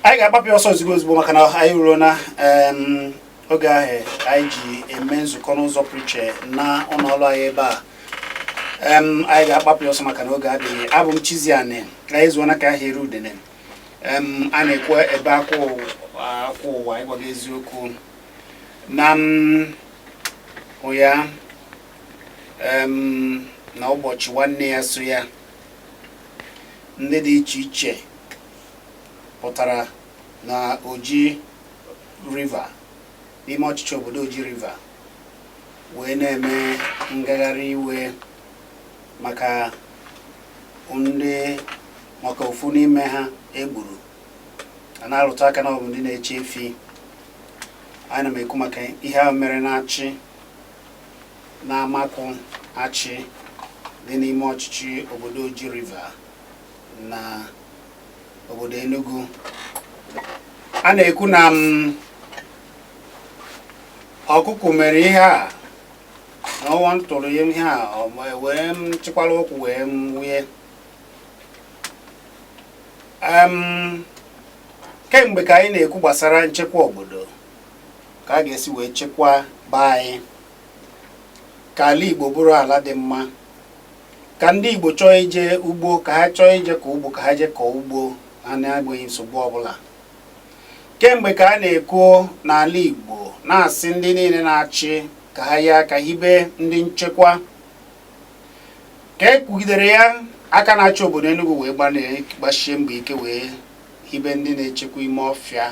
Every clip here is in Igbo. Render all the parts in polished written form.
Anyị ga-agbapụ ọsọ ozugbo ozugbo maka na anyị ruo na oge ahụ anyị ji eme nzukọ n'ụzọ pụrụ iche na ụlọ ọrụ anyị ebe a. Anyị ga-agbapụ ọsọ maka na oge adịghị. Abụ m Chiziani, anyị zụọna ka ahịa eru udene. A na-ekwu ebe akwa akwa ụwa ịgwa gị eziokwu na m ụya na ụbọchị nwanne ya so ya, ndị dị iche iche pụtara na Oji River, n'ime ọchịchị obodo Oji River, wee na-eme ngagharị iwe maka ndị, maka ofu n'ime ha egburu a na-arụtụ aka na ọ bụ ndị na-eche efi. Ana m ekwu maka ihe ahụ mere na-achị na-amakụ achị dị n'ime ọchịchị obodo Oji River na obodo Enugu. A na-ekwu na m ọkụkọ mere ihe a na ọnwa tụrụ ya ihe a ọ wee m chịkwara ụkwụ wee m wunye. Kemgbe ka anyị na-ekwu gbasara nchekwa obodo, ka a ga-esi wee chekwaa be anyị, ka ala Igbo bụrụ ala dị mma, ka ndị Igbo chọọ ije ugbo, ka ha chọọ ije kọọ ugbo, ka ha jee kọọ ugbo ha na-agbeghị nsogbu ọbụla. Kemgbe ka a na-ekwu n'ala Igbo, na-asị ndị niile na-achị ka ha yie aka hibe ndị nchekwa. Ka e kwugidere ya, aka na-achị obodo Enugu wee gbachie mbọ ike wee hibe ndị na-echekwa ime ọfịa.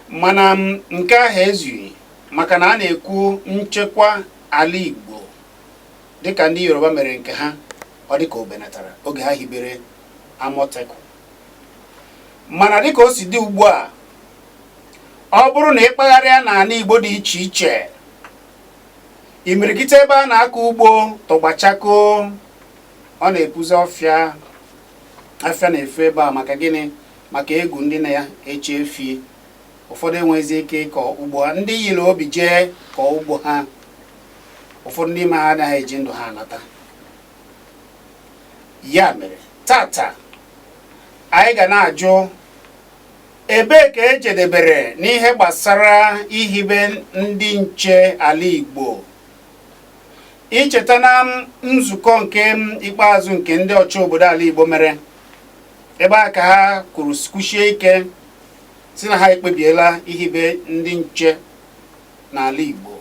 Mana nke ahụ ezughị, maka na a na-ekwu nchekwa ala Igbo dịka ndị Yoruba mere nke ha, ọ dịka o benatara oge ha hibere Amotekun. Mana dịka o si dị ugbu a, ọ bụrụ na ịkpagharịa n'ala Igbo dị iche iche, imirikiti ebe a na-akọ ugbo tọgbachako, ọ na-epuzi ọfịa, afịa na-efu ebe a. Maka gịnị? Maka egwu ndị na-eche efi. Ụfọdụ enweghịzi ike ịkọ ugbo ha. Ndị yiri obi jee kọọ ugbo ha, ụfọdụ n'ime ha anaghị eji ndụ ha anata. Ya mere tata anyị ga na-ajụ, ebee ka ejedebere n'ihe gbasara ihibe ndị nche ala Igbo? Icheta na nzukọ nke ikpeazụ nke ndị ọchị obodo ala Igbo mere ebe a, ka ha kwuru kwuchie ike si na ha ekpebiela ihibe ndị nche n'ala Igbo,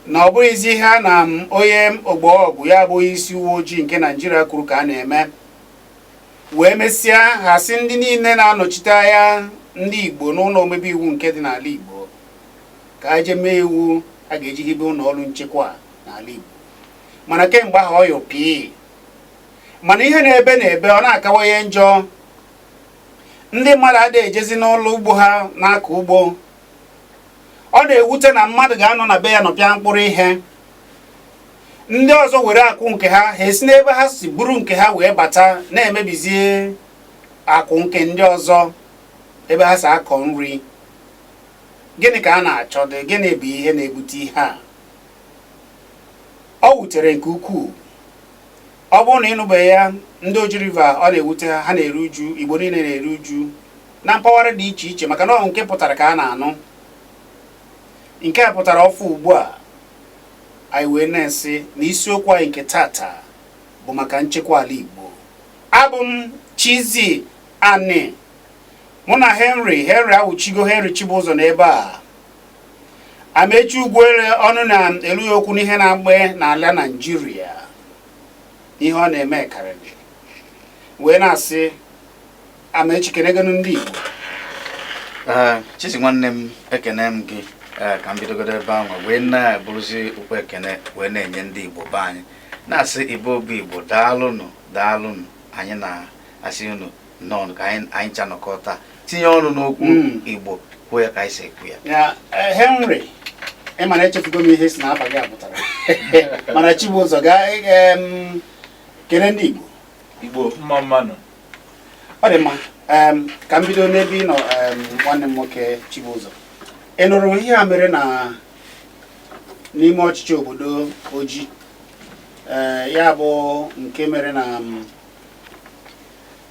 na ọ bụghịzi ihe a na onye ogbo ọgụ ya bụ isi uwe ojii nke Naijiria kwuru ka a na-eme. Wee mesịa, ha sị ndị niile na-anọchite anya ndị Igbo n'ụlọ omebe iwu nke dị n'ala Igbo ka ha jee mee iwu a ga-eji hibe ụlọ ọrụ nchekwa n'ala Igbo. Mana kemgbe ahụ ọ yọpii, mana ihe na-ebe na-ebe, ọ na-akawanye njọ. Ndị mmadụ adịghị ejezi n'ụlọ ugbo ha na-akọ ugbo. Ọ na-ewute na mmadụ ga-anọ na be ya nọpịa mkpụrụ ihe, ndị ọzọ were akụ nke ha, ha esi n'ebe ha si buru nke ha wee bata na-emebizie akụ nke ndị ọzọ ebe ha si akọ nri. Gịnị ka a na-achọ dị? Gịnị bụ ihe na-ebute ihe a? Ọ wutere nke ukwuu. Ọ bụrụ na ịnụbeghị ya, ndị Oji River, ọ na-ewute ha, ha na-eru uju. Igbo niile na-eru uju na mpaghara dị iche iche, maka na ọ nke pụtara ka a na-anụ. Nke a pụtara ọfụ ugbu a, anyị wee na-esi na isiokwu anyị nke tata bụ maka nchekwa ala Igbo. Abụ m Chizzy Ani, mụ na Henry, Henry awụchigo, Henry Chibụzọ n'ebe a, Amechi Ugwuele, ọnụ na-elu ya okwu n'ihe na-agba n'ala Naijiria, ihe ọ na-eme karịrị, wee na-asị Amechi, kenegonu ndị Igbo. Ee, Chizzy nwanne m, ekene m gị. Ee, ka m bidogodo ebe ahụ wee na-eburuzi ukwu ekene wee na-enye ndị Igbo be anyị, na-asị Igbo bụ Igbo, daalụnụ, daalụnụ. Anyị na-asị unu nnọọ ka anyị ncha nọkọ taa tinye ọnụ n'okwu Igbo, kwuo ya ka anyị si ekwu ya. Ya Henry, ị ma na echefugo m ihe si na afa gị apụtara, mana Chibụzọ gaa kene ndị Igbo. Igbo, mma mmanụ. Ọ dị mma. Ka m bido n'ebe ị nọ, nwanne m nwoke Chibụzọ. Ị nụrụ ihe a mere na n'ime ọchịchị obodo Oji, ya bụ nke mere na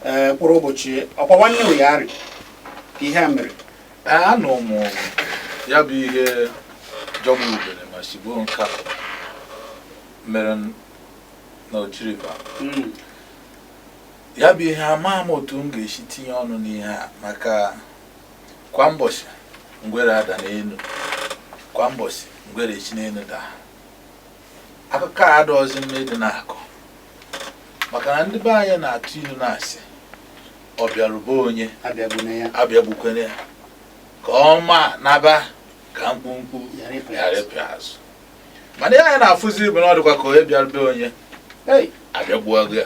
Mkpụrụ ụbọchị ọkwa nwanne ụnyaarị ka ihe a mere. Anụ m ya bụ ihe jọgburu udene ma sigbuo nka mere na Oji River. Ya bụ ihe, ama m otu m ga-esi tinye ọnụ n'ihe a, maka kwa mbọchị ngwere ada n'elu, kwa mbọchị ngwere esi n'elu daa. Akụkọ a adọghịzị mma ịdị na-akọ, maka na ndị be anyị na-atụ ilu na-asị ọ bịaruba onye abịagbuna ya, abịagbukwene ya, ka ọ ma naba ka mkpumkpu ghara ịpụ ghara azụ. ịpụ azụ. Mana ihe anyị na-afụzi bụ na ọ dịkwa ka onye bịarube onye Hey! abịagbuo ya.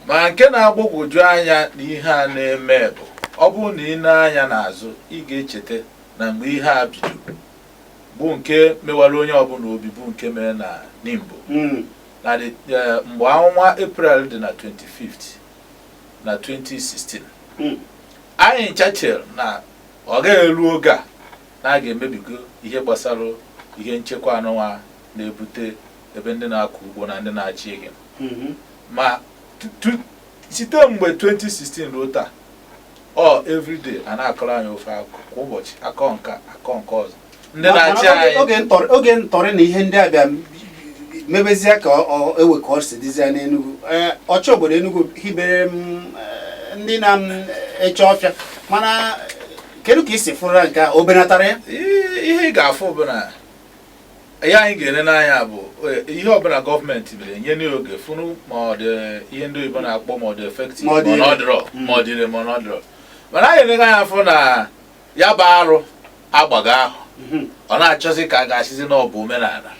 Ma nke na-agbagwoju anya na ihe a na-eme bụ, ọ bụrụ na ị na-anya n'azụ, ị ga-echeta na mgbe ihe a bidoro, bụ nke mewara onye ọbụla obi, bụ nke mere na Nimbo na mgbe ọnwa April dị na 25th na 2016, anyị ncha chere na ọ gaghị eru oge a na a ga-emebigo ihe gbasara ihe nchekwa anụnwa na-ebute ebe ndị na-akọ ugbo na ndị na-achị ehi. Ma site mgbe 2016 ruo taa, ọ everyday a na-akọrọ anyị ofe akụkọ, kwa ụbọchị akọ nka akọ nke ọzọ, ndị na-achị Mana anyị. Oge ntọrị na ihe ndị a bịa mebezie ka ọ ewe ka ọ si dịzie n'Enugu. Ọchị obodo Enugu hibere m ndị na-eche ọfịa, mana kedu ka i si fụrụ nke a, o benatara ya? Ihe ị ga-afụ bụ na ihe anyị ga-ene n'anya bụ ihe ọbụla gọọmenti mere nye n'oge fụnụ, ma ọ dị ihe ndị oyibo na-akpọ ma ọ dị effective, ma ọ dị ma ọ ire. dịrọ, ma ọ dị ire, ma ọ dịrọ. Mana anyị enego anya fụ na ya bụ arụ agbaga ahụ, ọ na-achọzi ka a ga-asịzi na ọ bụ omenala,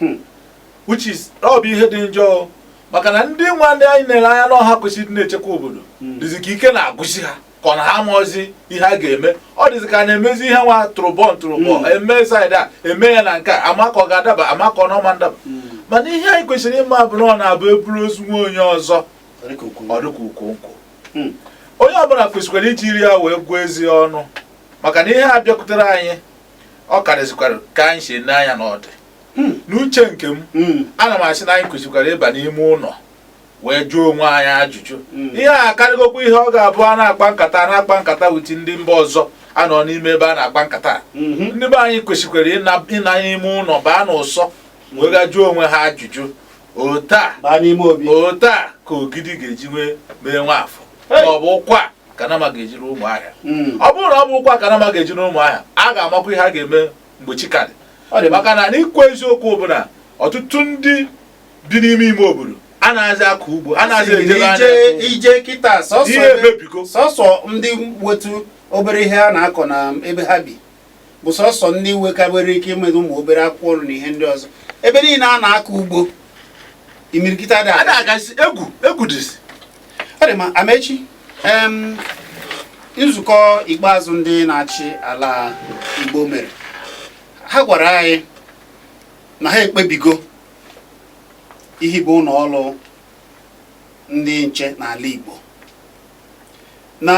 which is ọ bụ ihe dị njọ o. Maka na ndị nwa ndị anyị na-ele anya na ọha kwesịrị ịdị na-echekwa obodo dịzi ka ike na-agụsi ha, ka ọ na ha amaozi ihe a ga-eme. Ọ dịzi ka a na-emezi ihe nwa tụrụbọ ntụrụbọ, eme side a, eme ya na nke a, ama ka ọ ga-adaba, ama ka ọ na ọma ndaba. Mana ihe anyị kwesịrị ịma bụ na ọ na-abụ eburu ozu nwa onye ọzọ, Ọ dịka okwu. ọ dịka ukwu nkwụ. Onye ọbụla kwesịkwara ijiri ya wee gụọ ezi ọnụ, maka na ihe a bịakwutere anyị, ọ karịzikwara ka anyị si ene anya n'ọdị. N'uche nke m, ana m asị na anyị kwesịkwara ịba n'ime ụlọ wee jụọ onwe anyị ajụjụ. Ihe a akarịgokwa ihe ọ ga-abụ a na-akpa nkata, a na-akpa nkata with ndị mba ọzọ anọ n'ime ebe a na-akpa nkata. Ndị be anyị kwesịkwara ịna n'ime ụlọ, baa n'ụsọ, wee ga jụọ onwe ha ajụjụ otu a Baa n'ime obi. Otu a ka ogidi ga-eji nwee mee nwaafọ, Hey! ma ọ bụ ụkwa a ka nama ga-eji ruo ụmụahịa. Ọ bụrụ na ọ bụ ụkwa ka nama ga-eji ruo ụmụahịa, a ga-amakwa ihe a ga-eme mgbe chi ka dị. Ọ dị mma. Maka na n'ikwu eziokwu bụ na ọtụtụ ndị bi n'ime ime obodo a na-aza akọ ugbo, a na-aza ejebe anya ije ije kịta sọsọ ihe emebigo. Sọsọ ndị wetu obere ihe a na-akọ na ebe ha bi bụ sọsọ ndị nwekabere ike imere ụmụ obere akwụkwọ nri na ihe ndị ọzọ. Ebe niile a na-akọ ugbo, imirikiti adị A na-agasị egwu egwu dịzi. Ọ dị mma, Amechi. Nzukọ ikpeazụ ndị na-achị ala Igbo mere, ha gwara anyị na ha ekpebigo ihibe ụlọ ọrụ ndị nche n'ala Igbo, na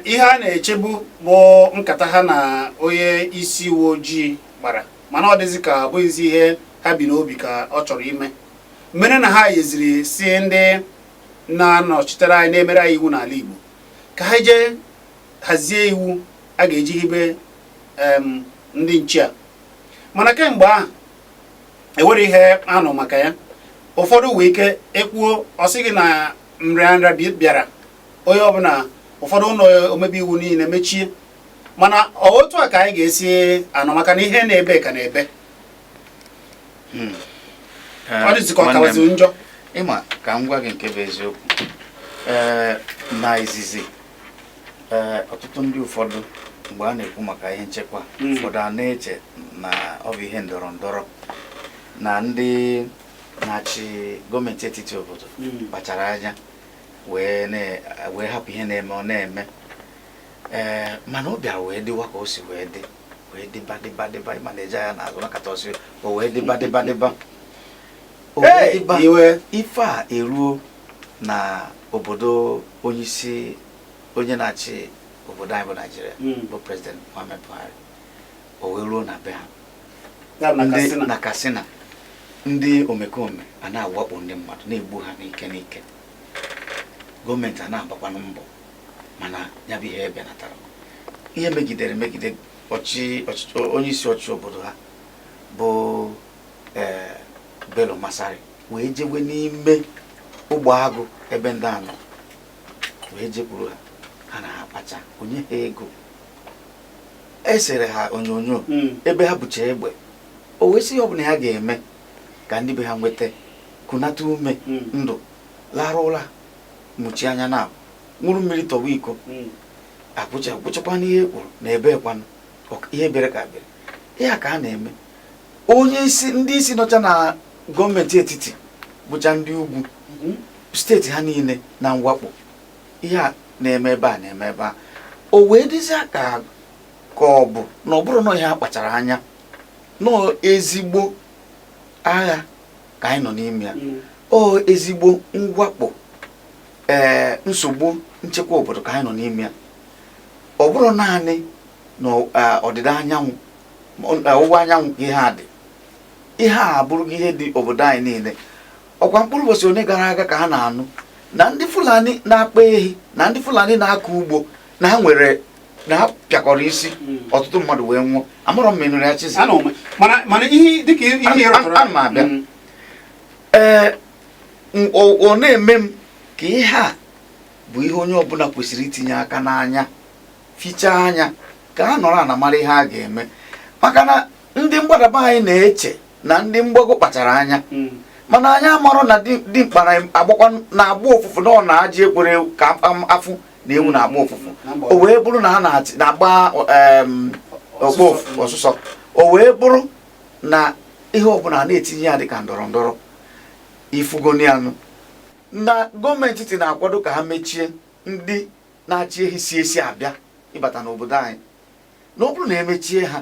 ihe a na-echebu bụ nkata ha na onye isi uwe ojii gbara, mana ọ dịzị ka ọ bụghịzi ihe ha bi n'obi ka ọ chọrọ ime, mere na ha yeziri si ndị na-anọchitere anyị, na-emere anyị iwu n'ala Igbo, ka ha jee hazie iwu a ga-eji hibe ndị nche a. Mana kemgbe ahụ enwere ihe anụ maka ya. Ụfọdụ nwee ike ekwuo, ọ sị gị na nrịanrịa bịara onye ọbụla, ụfọdụ ụlọ omebe iwu niile mechie. Mana ọ otu a ka anyị ga-esi anọ, maka na ihe na-ebe ka na-ebe. Ọ dịzị ka ọ Nwanne m, kawaziri njọ. Ịma ka m gwa gị nke bụ eziokwu, ee, na izizi, ee, ọtụtụ ndị ụfọdụ, mgbe a na-ekwu maka ihe nchekwa, ụfọdụ a na-eche na ọ bụ ihe ndọrọ ndọrọ na ndị na-achị gọọmenti etiti obodo kpachara anya wee hapụ ihe na-eme ọ na-eme. Ee, mana ọ bịara wee dịwa ka o si wee dị, wee dịba dịba dịba. Ịma na-eje anya n'azụ nakata ọsị, o wee dịba dịba dịba, o wee Hey, dịba. Iwe. Ife a eruo na obodo onyeisi, onye na-achị obodo anyị bụ Naijiria, bụ President Muhammad Buhari, o wee ruo na be ha. Ya bụ na ndị Katsina. Na Katsina, ndị omekome a na-awakpo ndị mmadụ, na-egbu ha n'ike n'ike. Gọọmenti a na-agbakwanụ mbọ, mana ya bụ ihe ebenatara. Ihe megidere megide ọchị ọchịchị onye isi ọchị obodo ha bụ Bello Masari wee jewe n'ime ụgbọ agụ ebe ndị a nọ, wee jekwuru ha, ha na ha kpacha, onye ha ego, esere ha onyonyo ebe ha bucha egbe. O wee sị ihe ọbụla ya ga-eme ka ndị be ha nweta kunata ume ndụ, lara ụra, mụchi anya, na ṅụrụ mmiri, tọwa iko. Akwụcha akwụchakwa n'ihe e kwuru na ebe kwanụ ihe bere ka bere ihe a ka a na-eme. Onye isi, ndị isi nọcha na gọọmenti etiti bụcha ndị ugwu, steeti ha niile na mwakpo ihe a na-eme ebe a na-eme ebe a, o wee dịzịa ka ka ọ bụ na ọ bụrụ na ihe a kpachara anya nọọ ezigbo agha ka anyị nọ n'ime ya, o ezigbo mwakpo, ee, nsogbu nchekwa obodo ka anyị nọ n'ime ya. Ọ bụrụ naanị na ọdịda anyanwụ, ọwụwa anyanwụ ka ihe a dị, ihe a abụrụgo ihe dị obodo anyị niile. Ọkwa mkpụrụ ụbọchị one gara aga ka ha na-anụ na ndị Fulani na-akpa ehi na ndị Fulani na-akọ ugbo na ha nwere na ha pịakọrọ isi, ọtụtụ mmadụ wee nwụọ. Amarọ m ma ị nụrụ ya, Chizi. Anọ m, mana ihe dịka ihe ị rụtụrụ Ana m abịa. Ee, ọ na-eme m ka ihe a bụ ihe onye ọbụla kwesịrị itinye aka n'anya, fichaa anya, ka ha nọrọ ana mara ihe a ga-eme, maka na ndị mgbadaba anyị na-eche na ndị mgbago kpachara anya, mana anyị amarọ na dimkpa na-agbakwa na-agba ụfụfụ na ọ na-ajị ekwere ka afụ na ewu na-agba ụfụfụ. O wee bụrụ na ha na-agba okpo ọsụsọ, o wee bụrụ na ihe ọbụla a na-etinye ya dịka ndọrọ ndọrọ ifugonianụ na gọọmenti etiti na-akwado ka ha mechie ndị na-achị ehi si esi abịa ịbata n'obodo anyị, na ọ bụrụ na emechie ha,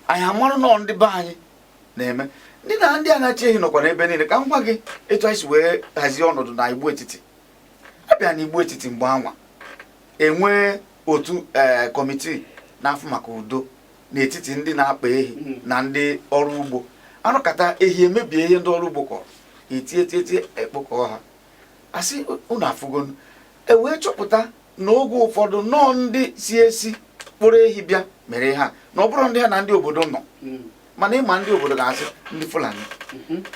anyị amarụ nọọ ndị be anyị na-eme. Ndị na ndị a na-achị ehi nọkwa n'ebe niile. Ka m gwa gị etu anyị si wee hazie ọnọdụ na Igbo Etiti. Abịa na Igbo Etiti mgbe anwa, enwee otu kọmitii na-afụ maka udo n'etiti ndị na-akpa ehi na ndị ọrụ ugbo. Anụkata ehi emebie ihe ndị ọrụ ugbo kọrọ, etie tie tie, ekpokọọ ha, asị unu afụgonu. E wee chọpụta na oge ụfọdụ nọọ ndị si esi kpụrụ ehi bịa mere ha, na ọ bụrụ ndị ha na ndị obodo nọ, mana ịma ndị obodo ga-asị ndị Fulani.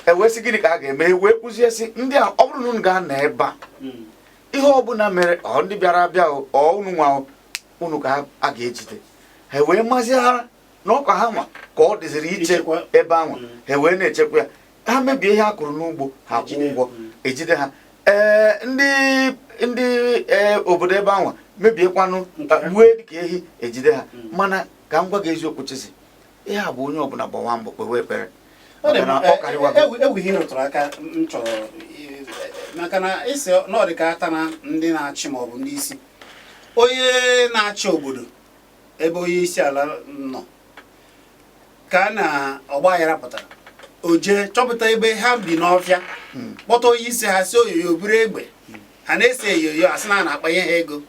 E wee sị gịnị ka a ga-eme? E wee kụzie sị ndị a, ọ bụrụ na unu ga-anọ ebe a, ihe ọbụla mere ọ ndị bịara abịa o, ọ unu nwa o, unu ka a ga-ejide. Ha wee mazighara na ọka ha nwa ka ọ dịziri iche Ichekwa. ebe anwa. Ha wee na-echekwa ya. Ha mebie ihe a kụrụ n'ugbo, ha kwụọ Ejide. ụgwọ, ejide ha. Ee, ndị obodo ebe anwa mebiekwanụ, Nke ha. gbue dịka ehi, ejide ha. Mana ka m gwa gị eziokwu, Chizi, ihe a bụ onye ọbụla gbawa mbọ kpewe ekpere, Ọ dị maka na mma, ọ karịwago. Ewu ihe rụtụrụ aka m chọrọ maka na isi na ọ dị ka ata na ndị na-achị maọbụ ndị isi, onye na-achị obodo ebe onye isi ala nọ, ka na ọgba aghara pụtara, o jee chọpụta ebe ha bi n'ọfịa, kpọta onye isi ha, si oyoyo buru egbe, ha na-ese eyoyo, asị na a na-akpanye ha ego,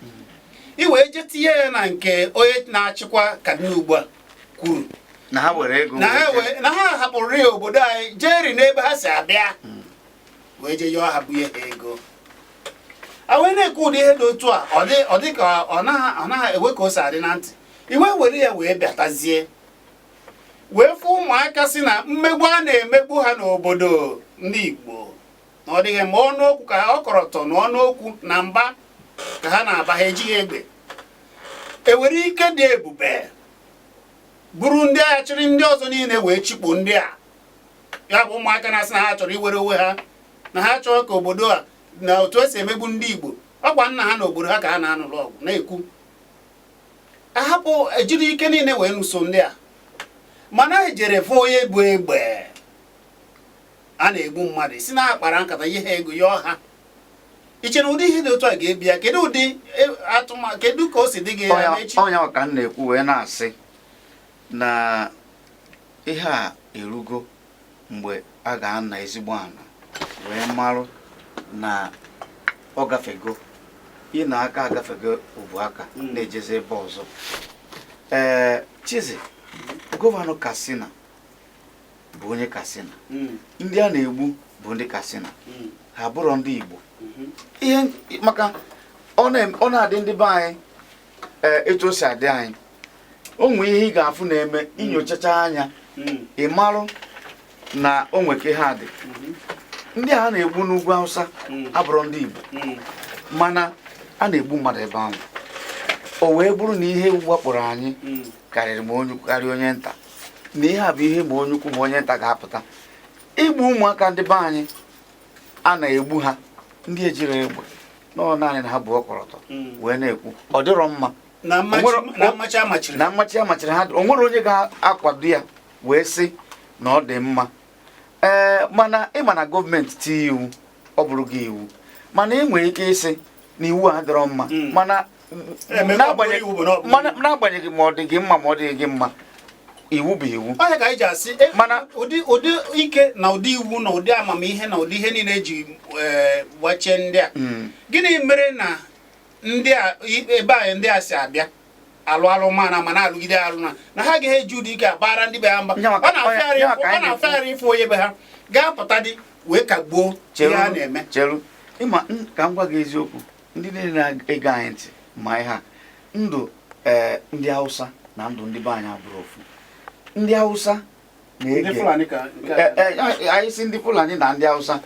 i wee jee tinye ya na nke onye na-achịkwa Kaduna ugbu a kwuru na ha were ego na ha wee na ha hapụrụ ya obodo anyị jee n'ebe ha si abịa wee jee yọọ ha bunye ha ego, a wee na-ekwu ụdị ihe dị otu a. Ọ dị ka ọ naghị ewe ka o si adị na ntị. Iwe were ya wee bịatazie wee fụ ụmụaka si na mmegbu a na-emegbu ha n'obodo ndị Igbo, na ọ dịghị ma ọnụokwu ka ọ kọrọtọ na ọnụokwu na mba ka ha na-aba, ha ejighị egbe, ewere ike dị ebube buru ndị agha chịrị ndị ọzọ niile wee chịkpu ndị a. Ya bụ ụmụaka na-asị na ha chọrọ iwere onwe ha, na ha chọrọ ka obodo a na otu esi emegbu ndị Igbo, ọkwa nna ha na obodo ha ka ha na-anụrụ ọgụ na-ekwu ahapụ, ejiri ike niile wee nụso ndị a, mana ejere fụ onye bụ egbe a na-egbu mmadụ, si na akpara nkata ihe ha ego yọọ ha. Iche na ụdị ihe dị otu a ga-ebi ya, kedu ụdị atụma, kedu ka o si dị gị ya echi? Ọnya ka m na-ekwu wee na-asị na ihe a erugo mgbe a ga-ana ezigbo ana wee marụ na ọ gafego ị na aka agafego ubu aka na-ejezi ebe ọzọ. Ee, Chizi, gọvanọ Katsina bụ onye Katsina. Ndị a na-egbu bụ ndị Katsina, ha bụrụ ndị Igbo. Ihe maka ọ na-adị ndị be anyị, etu o si adị anyị, o nwee ihe ị ga-afụ na-eme, inyochacha anya, ị marụ na o nwe ka ihe a dị. Ndị a na-egbu n'ugwu Hausa abụrụ ndị Igbo, mana a na-egbu mmadụ ebe ahụ. O wee bụrụ na ihe wakporo anyị karịrị ma onye ukwu karịa onye nta, na ihe a bụ ihe ma onye ukwu ma onye nta ga-apụta igbu ụmụaka ndị be anyị a na-egbu ha, ndị ejiri egbe nọọ naanị na ha bụ ọkọlọtọ wee na-ekwu ọ dịrọ mma. Na mmachi amachiri. Na mmachi amachiri ha, o nwere onye ga-akwado ya wee sị na ọ dị mma. Ee, mana ịma na gọọmenti tinye iwu, ọ bụrụ gị iwu, mana ị nwere ike ịsị na iwu a adịrọ mma, mana n'agbanyeghị ma ọ dị gị mma ma ọ dịghị gị mma, iwu bụ iwu. Onye ka anyị ji asị mana ụdị ike na ụdị iwu na ụdị amamihe na ụdị ihe niile eji gbachie ndị a, gịnị mere na ndị a ebe a ndị a si abịa alụ alụ mana ma na-alụgide alụ na ha agaghị eji ụdị ike agbara ndị be ha mba? Ọ na-afịagharị ịfụ onye be ha ga-apụta dị wee kagbuo ihe a na-eme. Cheru, ịma ka m gwa gị eziokwu, ndị niile na-ege anyị ntị ma ihe a, ndụ ndị Hausa na ndụ ndị be anyị abụrụ ofu. Ndị Hausa na-ege anyị si ndị Fulani na ndị Hausa,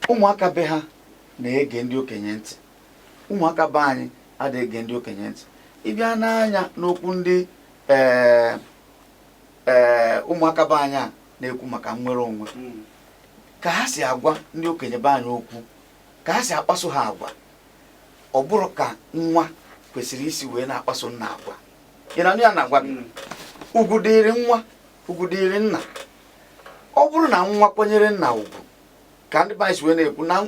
ụmụaka be ha na-ege ndị okenye ntị, ụmụaka be anyị adịghị ege ndị okenye ntị. Ịbịa n'anya n'okwu ndị ụmụaka be anyị a na-ekwu maka nnwere onwe, ka ha si agwa ndị okenye be anyị okwu, ka ha si akpaso ha agwa, ọ bụrụ ka nwa kwesịrị isi wee na-akpaso nna agwa. Ị na-anụ ya na-agwa gị, ugwu dịrị nwa, ugwu dịrị nna. Ọ bụrụ na nwa kwanyere nna ugwu, ka ndị be anyị si wee na-ekwu na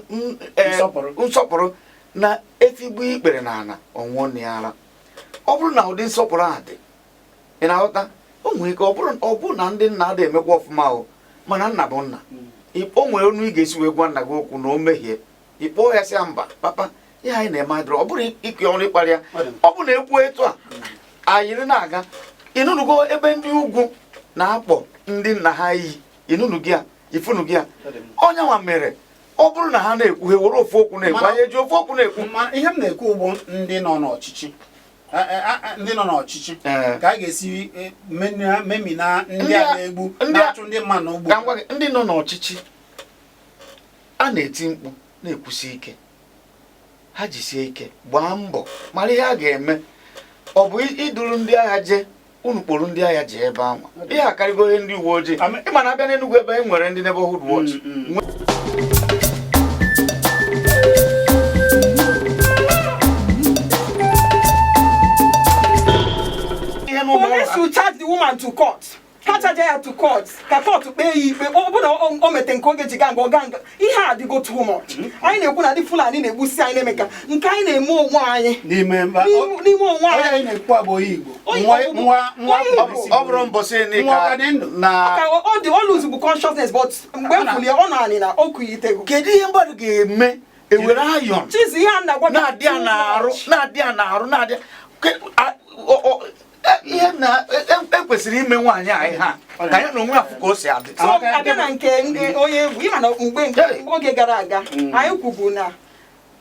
nsọpụrụ na efigbu ikpere n'ala ọnwụọ na ara. Ọ bụrụ na ụdị nsọpụrụ a dị, ị na-aghọta, o nwere ike ọ bụrụ na ndị nna adịghị emekwa ọfụma o, mana nna bụ nna. O nwere ọnụ ị ga-esi wee gwa nna gị okwu na o mehie, ị kpọọ ya sị ya mba papa, ihe anyị na-eme adịrọ. Ọ bụrụ ike ọrụ ịkparị ya, ọ bụ na ekwu etu a anyịrị na-aga. Ịnụnụgo ebe ndị ugwu na-akpọ ndị nna ha iyi, ịnụnụ gị ya, ifunu gị ya, onye nwa mere ọ bụrụ na ha na-ekwu, ha were ofu okwu na-ekwu, anyị eji ofu okwu na-ekwu. Ihe m na-ekwu bụ ndị nọ n'ọchịchị, ndị nọ n'ọchịchị ka a ga-esi memina ndị a na-egbu na-achụ ndị mmadụ n'ugbo. Ka m gwa gị, ndị nọ n'ọchịchị a na-eti mkpu na-ekwusi ike, ha jisie ike gbaa mbọ mara ihe a ga-eme. Ọ bụ iduru ndị agha jee, unu kpọrọ ndị agha jee ebe ahụ, ihe akarịgo ihe ndị uwe ojii. Ịma na abịa n'Enugu ebe e nwere ndị neighborhood watch. Police will charge the woman to court. Ha charge ya to court ka court kpee ya ikpe. Ọ bụ na o mete nke oge ji gaa nga, ọ gaa nga. Ihe a adịgo too much. Anyị na-ekwu na ndị Fulani na-egbusi anyị, na-eme ka nke anyị na-eme onwe anyị n'ime n'ime onwe anyị anyị na-ekwu abụ onye Igbo. Ọ bụrụ mbọsị ka na ọ dị ọ lose bụ consciousness, but mgbe e fuli ya ọ nọ anị na o kuyitego. Kedu ihe mmadụ ga-eme ewere ayọn Chizi, ihe a na-agwa na-adị ya n'arụ, na-adị ya n'arụ, na-adị ihe na ekwesịrị ime nwaanyị a ihe a ka ya na onwe afụ ka o si adị. So abịa na nke onye egwu, ịma na mgbe oge gara aga anyị kwubu na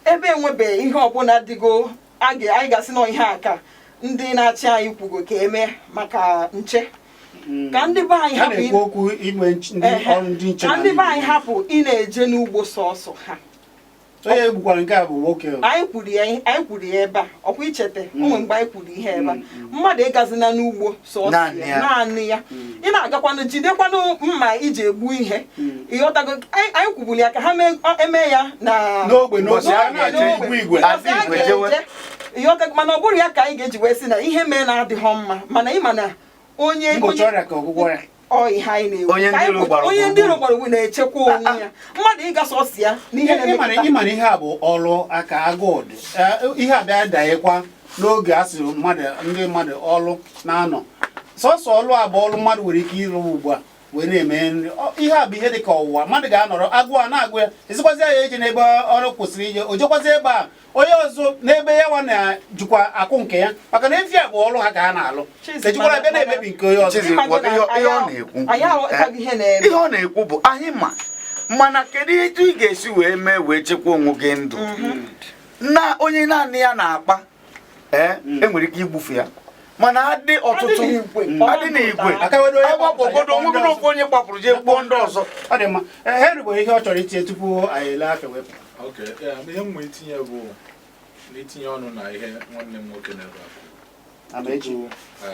ebe enwebeghị ihe ọbụla dịgo anyị ga-asị na ihe a ka ndị na-achị anyị kwugo ka eme maka nche, ka ndị be anyị hapụ ị na-eje n'ugbo sọsọ ha. Onye egbukwara nke a bụ nwoke. Anyị kwuru ya ebe a, ọkwa ichete onwe mgbe anyị kwuru ihe ebe a, mmadụ ịgazina n'ugbo sọsọ naanị ya, ị na-agakwanụ jidekwanụ mma iji egbu ihe, ịghọtago. Anyị kwuburu ya ka ha eme ya na n'ogbe, ịghọtago. Mana ọ bụrụ ya ka anyị ga-eji wee sị na ihe mee na-adịghọ mma, mana ịma na onye onye ndị iro gbara ugwu na-echekwa onwe ya, mmadụ ịga sọsọ ya n'ihe na-emekọta. Ịmara ihe a bụ ọrụ aka agụụ dị, ihe a bịa danyekwa n'oge a sịrị ndị mmadụ ọrụ na-anọ sọsọ ọrụ a bụ ọrụ mmadụ nwere ike ịrụ ugbu a wee na-eme nri. Ihe a bụ ihe dị ka ọwụwa, mmadụ ga-anọrọ agụụ a na-agụ ya, ezikwazị ya eje n'ebe ọrụ kwụsịrị ije, o jekwazị ebe a onye ọzọ n'ebe ya nwa na-jikwa akụ nke ya, maka na efi a bụ ọrụ ha ka ha na-alụ, ejikwara bịa na-emebi nke onye ọzọ. Ihe ọ na-ekwu bụ anyị ma Mana kedu etu ị ga-esi wee mee wee chekwa onwe gị ndụ na onye naanị ya na-akpa? Ee, enwere ike igbufu ya, mana adị ọtụtụ, Adị n'igwe. adị n'igwe. Aka wedo onye agbapụgodo gbapụrụ, onwe ofu onye gbapụrụ jee gbuo ndị ọzọ. Ọ dị mma. Ee, Henry nwere ihe ọ chọrọ itinye tupu anyị ele afịa wepụ. Ok, ihe m nwee itinye bụ na itinye ọnụ na ihe nwanne m nwoke na-ebe a kwuru. Amaechi. Tupu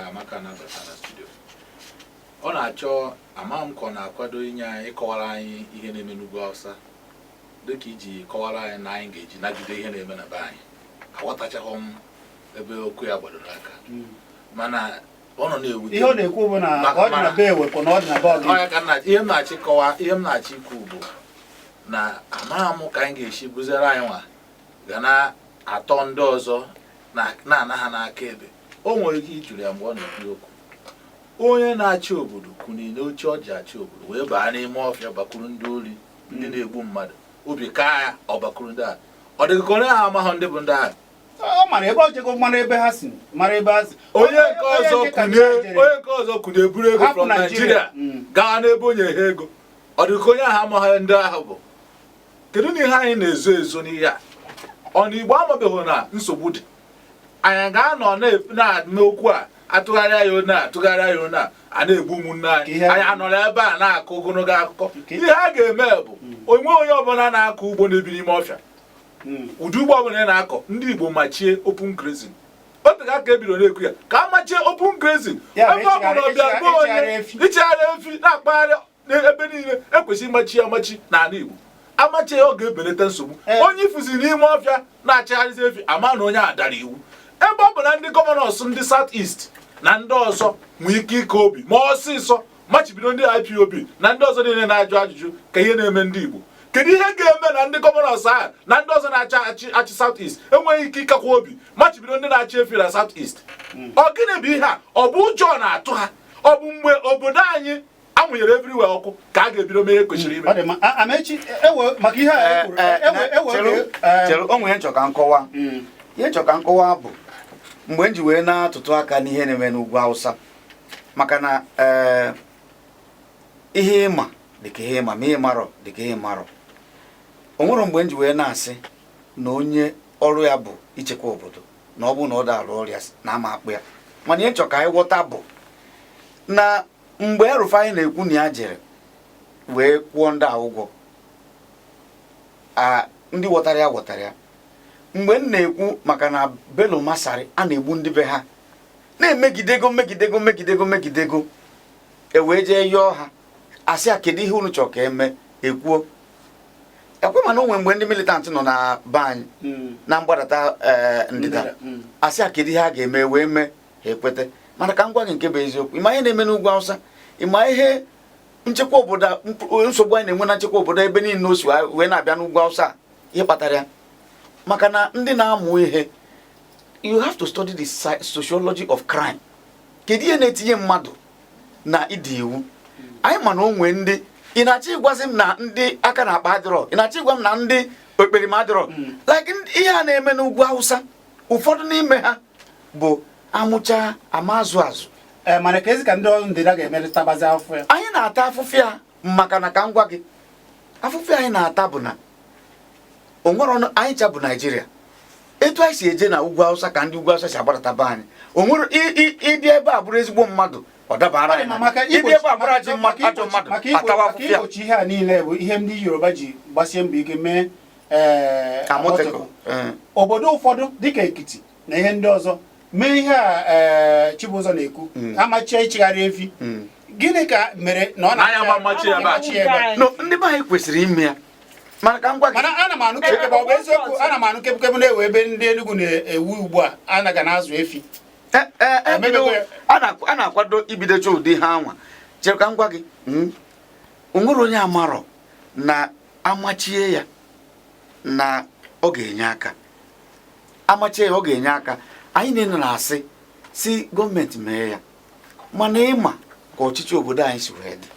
Amaka na-abata na studio, ọ na-achọ ama m ka ọ na-akwado inye anyị, ịkọwara anyị ihe na-eme n'ugwu Awụsa, dịka iji kọwara anyị na anyị ga-eji nagide ihe na-eme na be anyị. Aghọtachaghị m ebe okwu ya gbadoro aka, mana ọ nọ na-ewute. Ihe ọ na-ekwu bụ na ka ọ dị na be ewekwa na ọ dị na be ọgị. Ọ ya ka ihe m na-achọ ịkọwa, ihe m na-achọ ikwu bụ na amaghị m ka anyị ga-esi buzere anyị nwa ga na-atọ ndị ọzọ na-ana ha n'aka ebe o nwere ike ijuru ya mgbe ọ na-ekwu okwu. Onye na-achị obodo kwunye n'oche ọ ji achị obodo wee baa n'ime ọfịa, bakwuru ndị ori, ndị na-egbu mmadụ, obi kaa ya, ọ bakwuru ndị agha. Ọ dịghị ka onye ahụ amaghị ndị bụ ndị agha. Ọ mara ebe ọ jego, mara ebe ha si, mara ebe ha si. Onye nke ọzọ Onye nke kunye kacha jere. Onye nke ọzọ kunye buru ego Hapụ from Nigeria. Nigeria gaa n'ebe o nyere ha ego. Ọ dị ka onye ahụ amaghị ndị ahụ bụ. Kedu na ihe anyị na-ezo ezo n'ihe a? Ọ na Igbo amabeghị na nsogbu dị? Anyị ga-anọ na-eme okwu a, atụgharịa ya one a, atụgharịa ya one a, a na-egbu ụmụnne anyị. Anyị anọrọ ebe a na-akọ ogologo akụkọ. Ihe a ga-eme bụ onwe onye ọbụla na-akọ ugbo na-ebi n'ime ọfịa, ụdị ugbo ọbụla ị na-akọ, ndị Igbo machie open grazing. Otu ka aka ebidoro na-ekwu ya ka a machie open grazing. Ya bụ ebe ọ bụla ọbịa ịchịgharị gbuo onye ịchịgharị efi. Ịchịgharị efi na-akpagharị n'ebe niile, ekwesịrị ịmachi ya amachi n'ala Igbo. Amachi ya, ọ ga-ebelata nsogbu. Onye ifuzi n'ime ọfịa na-achịgharịzi efi, ama na onye a dara iwu. Ebe ọ bụ na ndị governors ndị South East na ndị ọzọ nwee ike ike obi ma ọsịsọ machibido ndị IPOB na ndị ọzọ niile na-ajụ ajụjụ ka ihe na-eme ndị Igbo, kedu ihe ga-eme na ndị governors ahụ na ndị ọzọ na-achị achị achị South East enweghị ike ịkakwa obi machibido ndị na-achị efi na South East? Ọ gịnị bụ ihe a? Ọ bụ ụjọ na-atụ ha? Ọ bụ mgbe obodo anyị amụnyere everywhere ọkụ ka a ga-ebido mee ihe kwesịrị ime? Ọ dị mma. Amaechi, ewe maka ihe a e kwuru, ewe ewe Chere, chere, o nwere nchọ ka nkọwa. Ihe nchọ ka nkọwa bụ mgbe m ji wee na-atụtụ aka n'ihe na-eme n'ugwu Awụsa, maka na ihe ịma dịka ihe ịma, ma ihe marọ dịka ihe marọ. O nwere mgbe m ji wee na-asị na onye ọrụ ya bụ ichekwa obodo, na ọ bụ na ọ da arụ ọrịa na ama akpụ ya. Mana ihe nchọ ka anyị ghọta bụ na mgbe El-Rufai na-ekwu na ya jere wee kwụọ ndị a ụgwọ a, ndị ghọtara ya ghọtara ya. Mgbe m na-ekwu maka na Bello Masari a na-egbu ndị be ha, na-emegidego, megidego, megidego, megidego, e wee jee yọọ ha, asị a, kedu ihe unu chọrọ ka eme? Ekwuo ekwe. Mana o nwere mgbe ndị militant nọ na be anyị na mgbadata ndịda, asị a, kedu ihe a ga-eme? Wee mee, ha ekwete. Mana ka m gwa gị nke bụ eziokwu, ịma ihe na-eme n'ugwu Awụsa, ịma ihe nchekwa obodo nsogbu anyị na-enwe na nchekwa obodo ebe niile o si wee na-abịa n'ugwu Awụsa a, ihe kpatara ya, maka na ndị na-amụ ihe, you have to study the sociology of crime. Kedu ihe na-etinye mmadụ na ịdị iwu anyị? Ma na o nwee ndị ị na-achọ ịgwazi m na ndị aka na akpa adịrọ, ị na-achọ ịgwa m na ndị ekperima adịrọ. Like ihe a na-eme n'ugwu Awụsa, ụfọdụ n'ime ha bụ amụcha ama azụ azụ. Ee, mana ka ezi ka ndị ọrụ ndịda ga-emerịtabazi afọ ya. Anyị na-ata afụfụ ya, maka na ka m gwa gị, afụfụ anyị na-ata bụ na o nwere ọnụ anyị cha bụ Naijiria. Etu anyị si eje na ugwu Awụsa ka ndị ugwu Awụsa si agbadata be anyị. O nwere ịbịa ebe a bụrụ ezigbo mmadụ, ọ dabara anyị. Maka ịbịa ebe a bụrụ ajọ mmadụ, ajọ mmadụ atawa maka afụfụ ya. Igbochi ihe a niile bụ ihe ndị Yoruba ji gbasie mbọ ike mee Amotekun. Amotekun. Obodo ụfọdụ dịka Ekiti na ihe ndị ọzọ mee ihe a Chibụzọ na-ekwu, amachie ịchịgharị efi. Gịnị ka mere na ọ N'anya ma mmachi ebe a. na-amachi ebe a? No, ndị be anyị kwesịrị ime ya, mana ka m gwa gị. Mana ana m anụ kebukebụ, ọ bụ eziokwu? Ana m anụ kebukebụ na-ewe ebe ndị Enugu na-ewu ugbu a anaghị na-azụ efi. Ebido, a na-akwado ibidocha ụdị ha anwa. Chere ka m gwa gị, o nwere onye amarọ na amachie ya na ọ ga-enye aka. Amachie ya, ọ ga-enye aka. Anyị niile na-asị si gọọmenti mee ya, mana ịma ka ọchịchị obodo anyị si wee dị,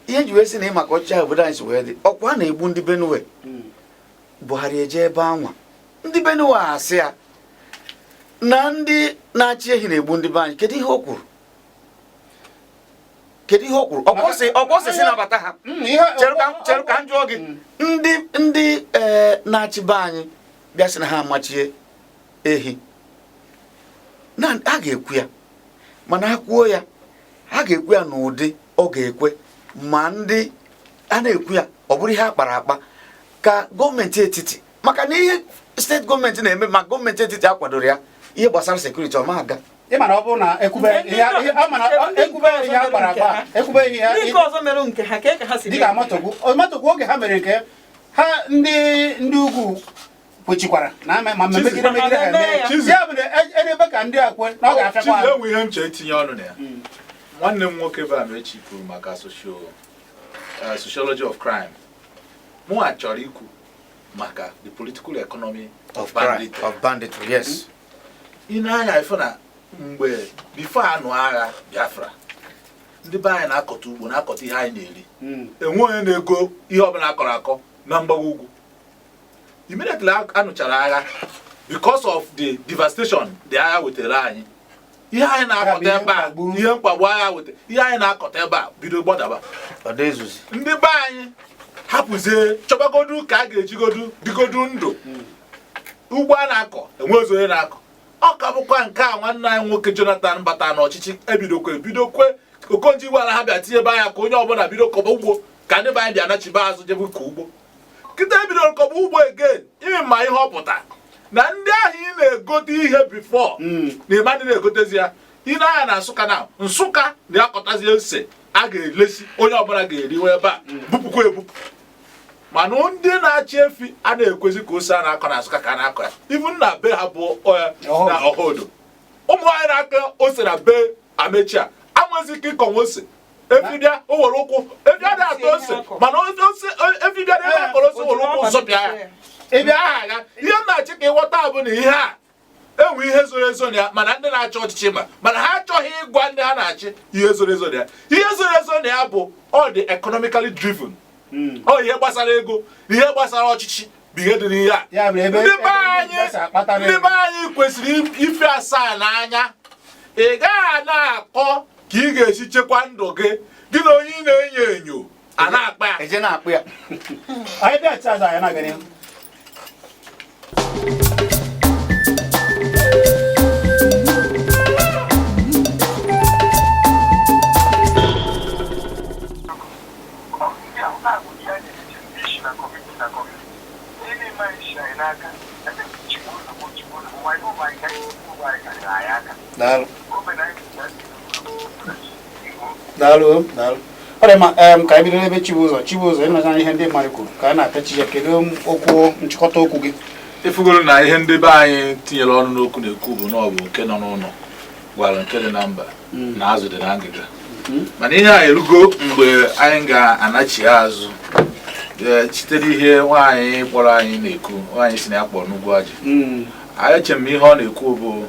ihe ji wee sị na ịma ka ọchịchị obodo anyị si wee dị, ọkwa a na-egbu ndị Benue. Buhari eje ebe anwa, ndị Benue asị ya na ndị na-achị ehi na-egbu ndị be anyị. Kedu ihe o kwuru? Kedu ihe o kwuru? Ọkwụsị si nabata ha. Chere ka m jụọ gị, ndị na-achịba anyị bịa sị na ha amachie ehi na a ga-ekwu ya, mana ha kwuo ya, ha ga-ekwu ya n'ụdị ọ ga-ekwe ma ndị a na-ekwu ya, ọ bụrụ ihe a kpara akpa ka gọọmenti etiti, maka na ihe steeti gọọmenti na-eme ma gọọmenti etiti akwadoro ya, ihe gbasara security ọ ma aga. Ị ma na ọ bụrụ na ekwube ihe ekwube ihe a kpara akpa, ekwube ihe Ndị nke ọzọ mere nke ha ka ha si dịka Amotekun oge ha mere nke ha, ndị ugwu kwechikwara na ma megide megide ha eme ya bụ na ebe ka ndị a kwe na ọ ga-afịakwa. Chizi, enwe ihe m chee itinye ọnụ na ya. Nwanne m nwoke bụ Amechi kwuru maka sociology of crime. Mụnwa chọrọ ikwu maka the political economy of banditry. Of banditry, yes. Ị na-anya ifụ na mgbe before anụ agha Biafra, ndị be anyị na-akọta ugbo, na-akọta ihe anyị na-eri. Enwe onye na-ego ihe ọbụla akọrọ akọ na mgbago ugwu. Immediately anụchara agha, because of the devastation the agha wetara anyị, ihe anyị na-akọta ebe a, ihe mkpagbu agha wetara, ihe anyị na-akọta ebe a bido gbadaba. Ndị be anyị hapụzie chọbagodu ka a ga-ejigodu digodu ndụ. Ugbo a na-akọ enwezi onye na-akọ. Ọ ka bụkwa nke a nwanne anyị nwoke Jonathan bata n'ọchịchị, ebidokwe Okonjo Iweala ha bịa tinye ebe anya ka onye ọbụla bido kọba ugbo, ka ndị be anyị bịa nachibe azụ jebe ka ugbo. Kịta ebidoro kọba ugbo again, ime ma ihe ọ pụta na ndị ahụ ị na-egote ihe before na ịma ndị na-egotezi ya. Ị na-anya na Nsụka, na Nsụka na-akọtazi ose a ga-elesi, onye ọbụla ga-eriwe ebe a bupụkwa ebupụ. Mana ndị na-achị efi a na-ekwezi ka ose a na-akọ na Nsụka ka a na-akọ ya, even na be ha bụ na Ọhaodo. Ụmụ nwaanyị na-akọ ose na be Amechi a anwezi ike ịkọnwa ose. Efi bịa, o were ụkwụ, efi adịghị ata ose, mana ose efi bịa n'ebe a kọrọ ose, were ụkwụ zọpịa ya. Ị bịa agha, ihe m na-achị ka ịghọta bụ na ihe a enwe ihe zoro ezo na ya, mana ndị na-achị ọchịchị mana ha achọghị ịgwa ndị ha na-achị ihe zoro ezo na ya. Ihe zoro ezo na ya bụ ọ dị economically driven. Ọ ihe gbasara ego, ihe gbasara ọchịchị bụ ihe dị n'ihe a. Ndị be anyị kwesịrị ife asaa n'anya. Ị gaghị na-akọ ka ị ga-esi chekwa ndụ gị, gị na onye ị na-enyo enyo a na-akpa ya. Eje na-akpụ ya. Anyị bịa azụ, anyị na-aga n'ihu. Daalụ. Daalụ, daalụ. Ọ dị mma. Ka anyị bido n'ebe Chibụzọ. Chibụzọ, ịnụcha ihe ndị mmadụ kwuru ka a na-apịachi ya, kedu okwu nchịkọta okwu gị? Ifugoro na ihe ndị be anyị tinyere ọnụ n'okwu na-ekwu bụ na ọ bụ nke nọ n'ụlọ gwara nke dị na mba na azụ dị na ngịga. Mana ihe a erugo mgbe anyị ga-anachi azụ site n'ihe nwaanyị kpọrọ anyị na-ekwu. Nwaanyị si na ya kpọrọ n'ugwu ajị. Anyị eche m ihe ọ na-ekwu bụ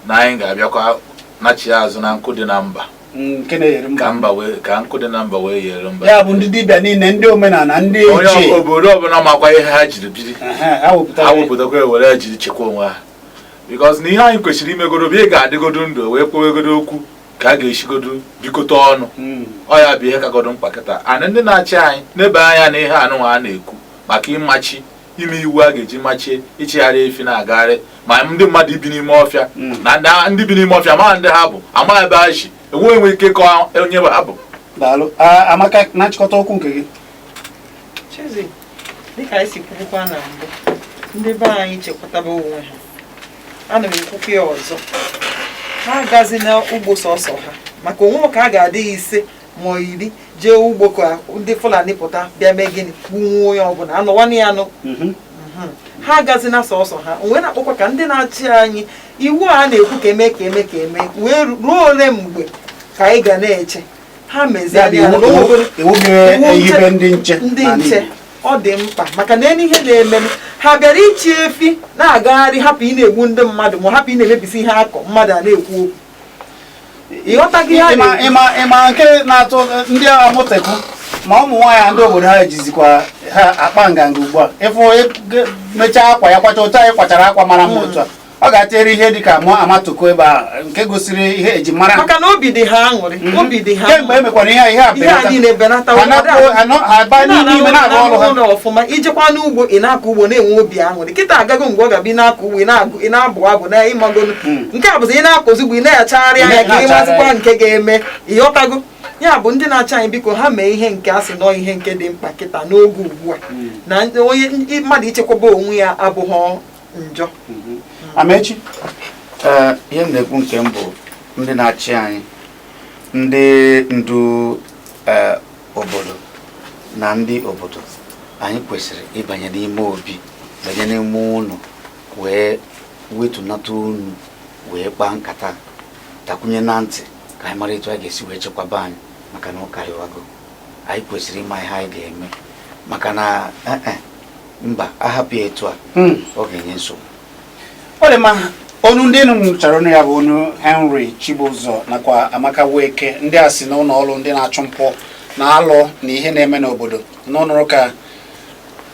na anyị ga-abịakwa nachi azụ na nkụ dị na mba nke na-eyere ka mba wee ka nkụ dị na mba wee yere mba. Ya bụ ndị dibịa niile, ndị omenala, ndị onye ichie obodo ọbụla makwa ihe ha jiri biri, ha wepụtara ha wepụtakwa ewere jiri chekwa onwe ha, because na ihe anyị kwesịrị imegodo bụ ị ga-adịgodo ndụ wee kwewegodo okwu ka a ga-esigodo bikọta ọnụ. Ọ ya bụ ihe kagodo mkpa kịta. Anyị ndị na-achị anyị n'ebe anya na ihe anụnwa a na-ekwu maka ịmachi ime iwu a ga-eji machie ịchịgharị efi na-agagharị, ma ndị mmadụ ibi n'ime ọfịa na ndị bi n'ime ọfịa ma ndị ha bụ ama ebe ha si enwe enwe ike kọọ onye ha bụ. Daalụ. Amaka, na nchịkọta okwu nke gị. Chizi, dịka anyị si kwurukwa na mbụ, ndị be anyị chekwataba onwe ha. Ana m ekwukwa ya ọzọ, ha agazi n'ugbo sọsọ ha, maka onwe ka a ga-adị 5 ma 10 jee ugbo ka ndị Fulani pụta bịa mee gịnị, gbunwuo onye ọbụla anọwanụ ya anụ. Ha agazi na sọsọ ha onwe. Na-akpọkwa ka ndị na-achị anyị, iwu a na-ekwu ka eme ka eme ka eme wee ruo ole mgbe ka anyị ga na-eche ha mezie anya na iwu ga-ehibe ndị nche ndị nche. Ọ dị mkpa maka na elu ihe na-emenụ, ha bịara ịchị efi na-agagharị, hapụ ị na-egbu ndị mmadụ ma hapụ ị na-emebisi ihe akọ mmadụ a na-ekwu okwu. Ịghọtaghị ihe a na-ekwu? Ịma nke na-atụ ndị Amotekun ma ụmụ nwaanyị ndị obodo ha ejizikwa ha akpa nganga ugbu a. Ịfụ mechaa akwa ya kwacha otu anyị kwachara akwa mara mma otu a, Ọ ga-atịrị ihe dịka mụ amatoko ebe a nke gosiri ihe ejimara. Maka na obi dị ha aṅụrị, obi dị ha. Kemgbe e mekwara ihe a, ihe a Ihe a benata. niile benata. Ha na-apụ- ha ha baa n'ime ime na-arụ ọrụ ha. Ụlọ ọfụma, ijekwa n'ugbo, ị na-akọ ugbo na-enwe obi aṅụrị. Kịta agago mgbe ọ ga-abịa, ị na-akọ ugbo, ị na-abụ abụ na ịmagonu. Nke a bụzi ị na-akọzi ugbo, ị na-achagharị anya ka ị Na-achagharị mazikwa anya. nke ga-eme, ịghọtago? Ya bụ, ndị na-achị anyị, biko, ha mee ihe nke a sị nọọ ihe nke dị mkpa kịta n'oge ugbu a, na onye mmadụ ichekwaba onwe ya abụghọ njọ. Amechi. Ee, ihe m na-ekwu nke m bụ ndị na-achị anyị, ndị ndu, ee, obodo na ndị obodo anyị kwesịrị ịbanye n'ime obi, banye n'ime ụlọ, wee wetunata unu, wee kpaa nkata, takwunye na ntị ka anyị mara etu anyị ga-esi wee chekwaba anyị, maka na ọ karịwago. Anyị kwesịrị ịma ihe anyị ga-eme, maka na mba ahapụ ya etu a, ọ ga-enye nsogbu. Ọ dị mma. Onu ndị nụchara ọnụ ya bụ onu Henry Chibụzọ nakwa Amaka Weke, ndị a si n'ụlọ ọrụ ndị na-achụ mpụ na alụ na ihe na-eme n'obodo. N'ụlọ ụka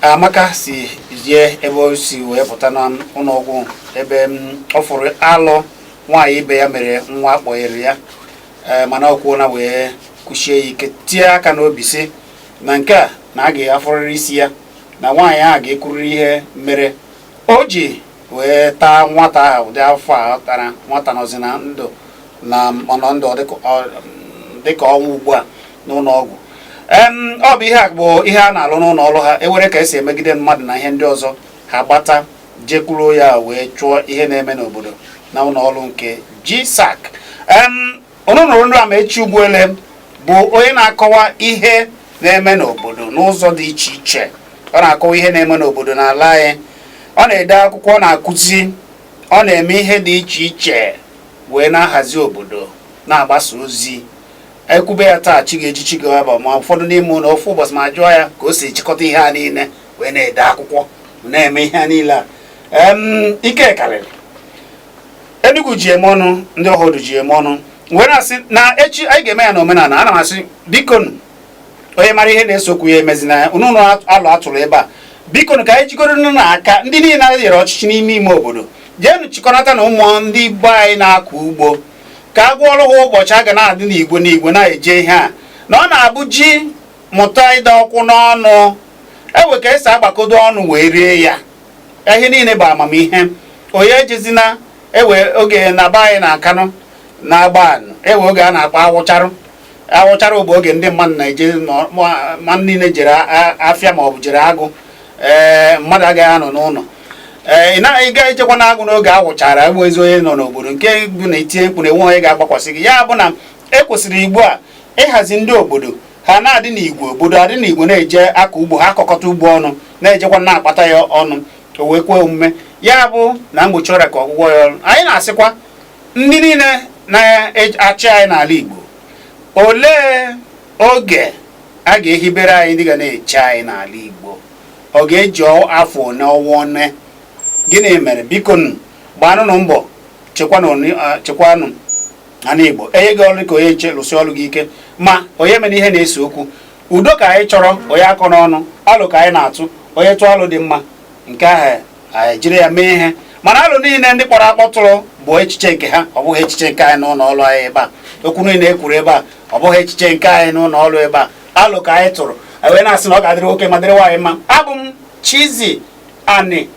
Amaka si jee ebe o si wee pụta na ụlọọgwụ ebe ọ fụrụ alụ nwaanyị ibe ya mere nwa akpọghere ya, ee, mana ọ kwuo na wee kwuchie ya ike, tie aka n'obi, si na nke a na a ga-afọrịrị isi ya, na nwaanyị ahụ ga-ekwurịrị ihe mere o ji wee taa nwata ahụ ụdị afọ a ọ tara nwata. Nọzi na ndụ na ọnọ ndụ dịka ọnwụ ugbu a n'ụlọ ọgwụ. Ọ bụ ihe a bụ ihe a na-alụ n'ụlọ ọrụ ha, ewere ka esi emegide mmadụ na ihe ndị ọzọ, ha gbata jekwuruo ya wee chụọ ihe na-eme n'obodo na ụlọ ọrụ nke GSAC. Unu nụrụ ndụ Amaechi Ugwuele bụ onye na-akọwa ihe na-eme n'obodo n'ụzọ dị iche iche. Ọ na-akọwa ihe na-eme n'obodo n'ala anyị, ọ na-ede akwụkwọ, ọ na-akụzi, ọ na-eme ihe dị iche iche wee na-ahazi obodo, na-agbasa ozi. Ekwube ya taa, chi ga-eji chi ga-aba, ma ụfọdụ n'ime ụlọ ofu ụbọchị ma jụọ ya ka o si chịkọta ihe a niile wee na-ede akwụkwọ, na-eme ihe a niile a. Ike karịrị. Enugu ji eme ọnụ, ndị ọhụrụ ji eme ọnụ, wee na-asị na echi anyị ga-eme ya n'omenala. Ana m asị, biko nụ, onye mara ihe na-esokwu ya emezina ya. Unu ụlọ alụ atụrụ ebe a, biko nụ, ka anyị jikọrọ n'aka ndị niile a nyere ọchịchị n'ime ime obodo, jeenụ chịkọnata na ụmụ ndị be anyị na-akọ ugbo, ka a gwọọrọ ha ụbọchị a ga na-adị n'igwe n'igwe na-eje ihe a na ọ na-abụ ji mụta ịda ọkwụ n'ọnụ ewe ka esi agbakọdo ọnụ wee rie ya. Ihe niile bụ amamihe. Onye ejezina ewe oge na be anyị na Akanụ na-agba anụ ewe oge a na-akpọ awụcharụ. Awụcharụ bụ oge ndị mmadụ na-eje ma niile jere afịa ma ọ bụ jere agụ, ee, mmadụ agaghị anọ n'ụlọ. Ee, ị na ị ga echekwa na agụ n'oge awụchara egbu ezi onye nọ n'obodo nke bụ na itinye mkpu na enwe onye ga-agbakwasị gị. Ya bụ na e kwesịrị igbu a ịhazi ndị obodo ha na-adị n'igwe, obodo adị n'igwe na-eje akọ ugbo ha, akọkọta ugbo ọnụ, na-ejekwa na-akpata ya ọnụ, o wee kwee omume. Ya bụ na mgbochi ọrịa ka ọgwụgwọ ya ọrụ. Anyị na-asịkwa ndị niile na-achị anyị n'ala Igbo, olee oge a ga-ehibere anyị ndị ga na-eche anyị n'ala Igbo? Ọ ga-eji afọ one, ọnwa one? Gịnị mere? Biko nụ, gbanụnụ mbọ chekwanụ ala Igbo. Enye gị ọrụ ka onye nche, lụsị ọrụ gị ike, ma onye mere ihe na-ese okwu. Udo ka anyị chọrọ, onye akọ n'ọnụ alụ ka anyị na-atụ. Onye tụọ alụ dị mma, nke ahụ anyị jiri ya mee ihe, mana alụ niile ndị kpọrọ akpọ tụrụ bụ echiche nke ha, ọ bụghị echiche nke anyị n'ụlọ ọrụ anyị ebe a. Okwu niile e kwuru ebe a, ọ bụghị echiche nke anyị n'ụlọ ọrụ ebe a. Alụ ka anyị tụrụ, wee na-asị na ọ ga-adịrị nwoke ma dịrị nwaanyị mma. Abụ m Chizzy Ani.